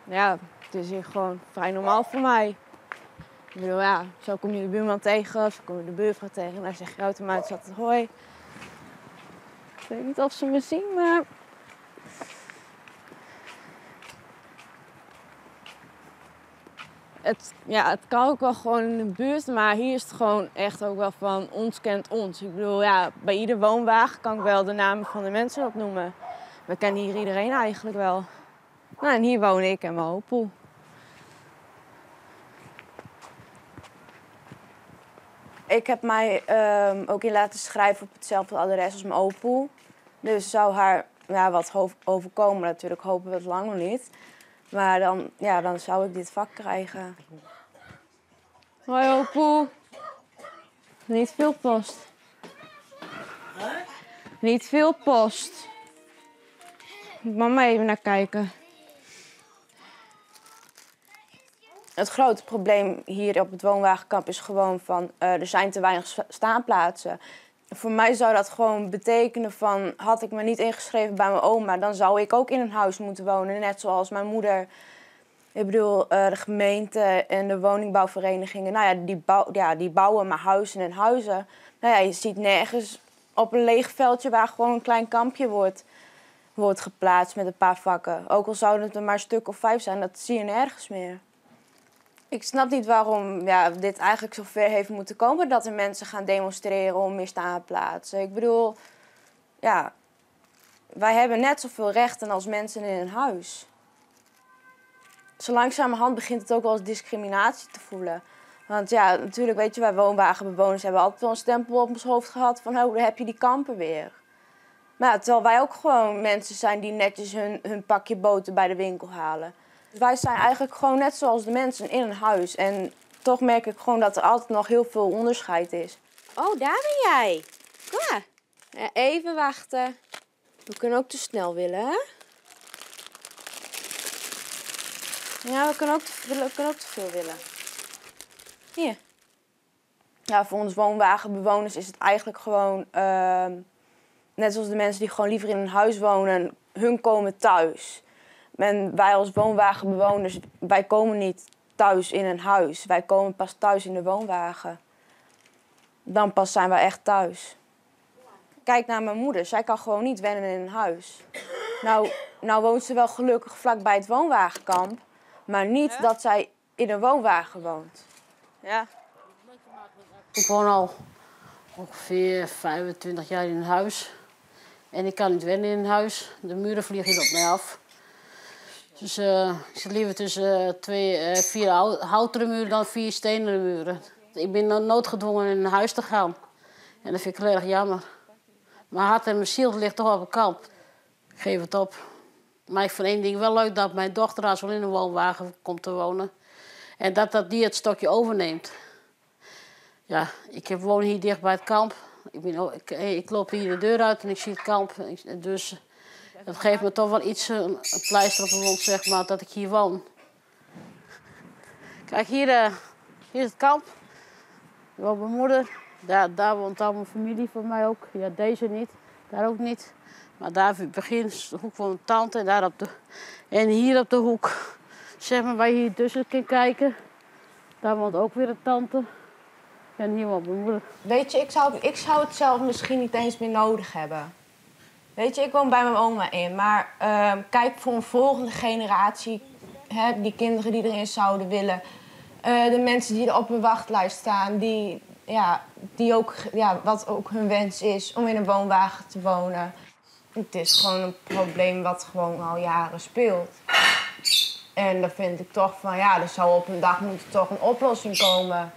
Ja, het is hier gewoon vrij normaal voor mij. Ik bedoel, ja, zo kom je de buurman tegen, of zo kom je de buurvrouw tegen en dan zeg je automatisch altijd hoi. Ik weet niet of ze me zien, maar... Het, ja, het kan ook wel gewoon in de buurt, maar hier is het gewoon echt ook wel van ons kent ons. Ik bedoel, ja, bij ieder woonwagen kan ik wel de namen van de mensen opnoemen. We kennen hier iedereen eigenlijk wel. Nou, en hier woon ik en mijn Opel. Ik heb mij ook in laten schrijven op hetzelfde adres als mijn opoe. Dus zou haar, ja, wat overkomen natuurlijk, hopen we het lang nog niet. Maar dan zou ik dit vak krijgen. Hoi opoe. Niet veel post. Huh? Niet veel post. Moet mama even naar kijken. Het grote probleem hier op het woonwagenkamp is gewoon van, er zijn te weinig staanplaatsen. Voor mij zou dat gewoon betekenen van, had ik me niet ingeschreven bij mijn oma, dan zou ik ook in een huis moeten wonen, net zoals mijn moeder. Ik bedoel, de gemeente en de woningbouwverenigingen, die bouwen maar huizen en huizen. Je ziet nergens op een leeg veldje waar gewoon een klein kampje wordt geplaatst met een paar vakken. Ook al zouden het er maar een stuk of 5 zijn, dat zie je nergens meer. Ik snap niet waarom dit eigenlijk zo ver heeft moeten komen dat er mensen gaan demonstreren om meer staanplaatsen. Ik bedoel, wij hebben net zoveel rechten als mensen in een huis. Zo langzamerhand begint het ook wel als discriminatie te voelen. Want natuurlijk, wij woonwagenbewoners hebben altijd wel een stempel op ons hoofd gehad van, oh, daar heb je die kampen weer. Maar terwijl wij ook gewoon mensen zijn die netjes hun pakje boter bij de winkel halen. Dus wij zijn eigenlijk gewoon net zoals de mensen in een huis. En toch merk ik gewoon dat er altijd nog heel veel onderscheid is. Oh, daar ben jij. Kom maar. Ja, even wachten. We kunnen ook te snel willen, hè? Ja, we kunnen ook te veel willen. Hier. Voor ons woonwagenbewoners is het eigenlijk gewoon... net zoals de mensen die gewoon liever in een huis wonen, hun komen thuis. En wij als woonwagenbewoners, wij komen niet thuis in een huis. Wij komen pas thuis in de woonwagen. Dan pas zijn wij echt thuis. Kijk naar mijn moeder, zij kan gewoon niet wennen in een huis. Nou woont ze wel gelukkig vlakbij het woonwagenkamp, maar niet Ja? dat zij in een woonwagen woont. Ja. Ik woon al ongeveer 25 jaar in een huis. En ik kan niet wennen in een huis. De muren vliegen hier op mij af. Dus ik zit liever tussen 4 houten muren dan 4 stenen muren. Ik ben dan noodgedwongen in een huis te gaan. En dat vind ik heel erg jammer. Mijn hart en mijn ziel ligt toch op een kamp. Ik geef het op. Maar ik vind één ding wel leuk, dat mijn dochter als wel in een woonwagen komt te wonen. En dat die het stokje overneemt. Ik woon hier dicht bij het kamp. Ik loop hier de deur uit en ik zie het kamp. Dus dat geeft me toch wel iets, een pleister op de wond, dat ik hier woon. Kijk, hier is het kamp. Daar woont mijn moeder. Daar woont al mijn familie van mij ook. Ja, deze niet. Daar ook niet. Maar daar begint de hoek van mijn tante. En, daar op de, en hier op de hoek, waar je hier tussen kan kijken. Daar woont ook weer een tante. En hier woont mijn moeder. Ik zou het zelf misschien niet eens meer nodig hebben. Ik woon bij mijn oma in, maar kijk voor een volgende generatie, hè, die kinderen die erin zouden willen. De mensen die er op een wachtlijst staan, wat ook hun wens is om in een woonwagen te wonen. Het is gewoon een probleem wat gewoon al jaren speelt. En dan vind ik toch van, er zou op een dag moeten toch een oplossing komen.